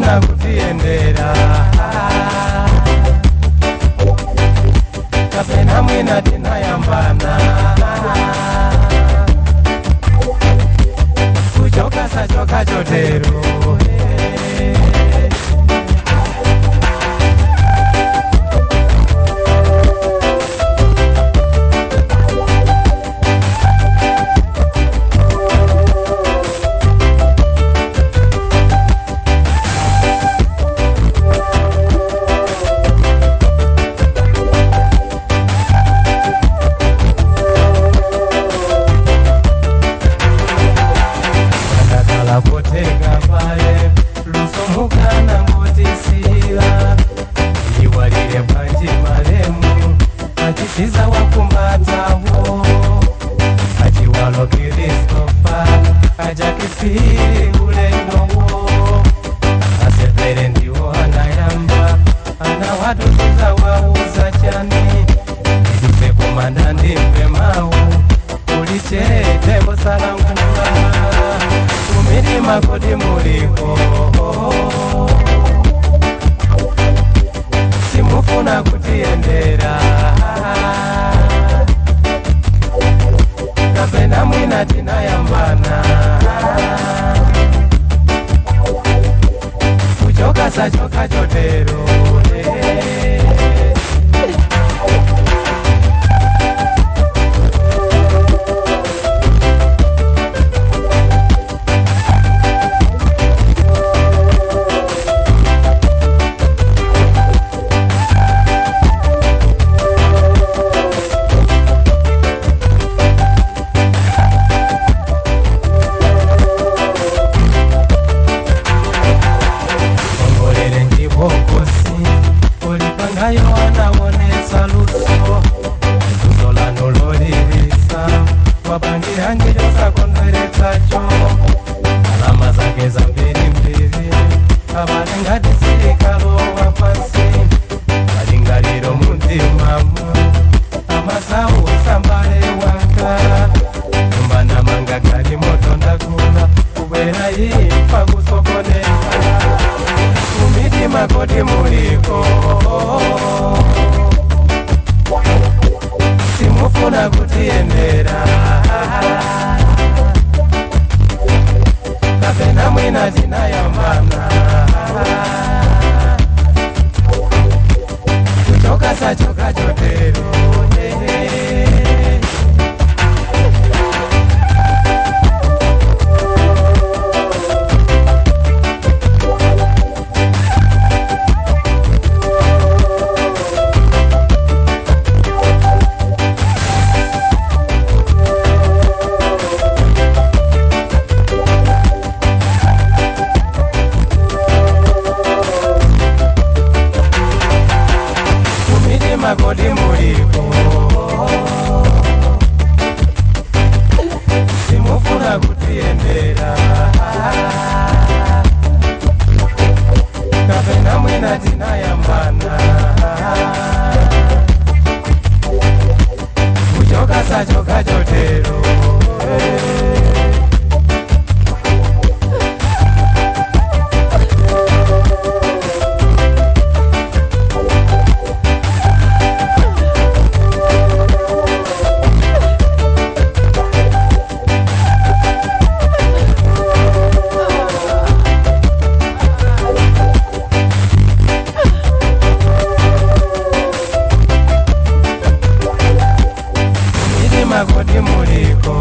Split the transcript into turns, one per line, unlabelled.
Simufuna kutiyendera, kapena mwina tinayambana, kuchoka sachoka chotero. Ndakala kutega pale lusomukana ngotisila iwalile bwanji malemu achisiza wakumbatawo achiwalo Kiristofa ajakisiri ulendowo asepere ndiwo anayamba anawatusiza wauza chani iduze kumanda ndimpe mawu ulichete kusalangula kumirima kodi muliko simufuna kutiyendera, kapena mwina tinayambana, kuchoka sachoka chotero. Ongolere ndibokosi ulipangayo anaonesa luso luso lanu lolilisa wapangira njiro zakondweretsacho alama zake zambirimbiri abalengati silikalowa pansi malingaliro mundimamu amasawu sambale wanga nyumba gali moto ndagula kubwera imfa kusokoneza kumitima kodi muliko simufuna kutiyendera, kapena mwina tinayambana, kuchoka sachoka chotero. Kumitima kodi muliko simufuna kutiyendera, kapena mwina tinayambana, kuchoka sachoka chotero. Kumitima kodi muliko.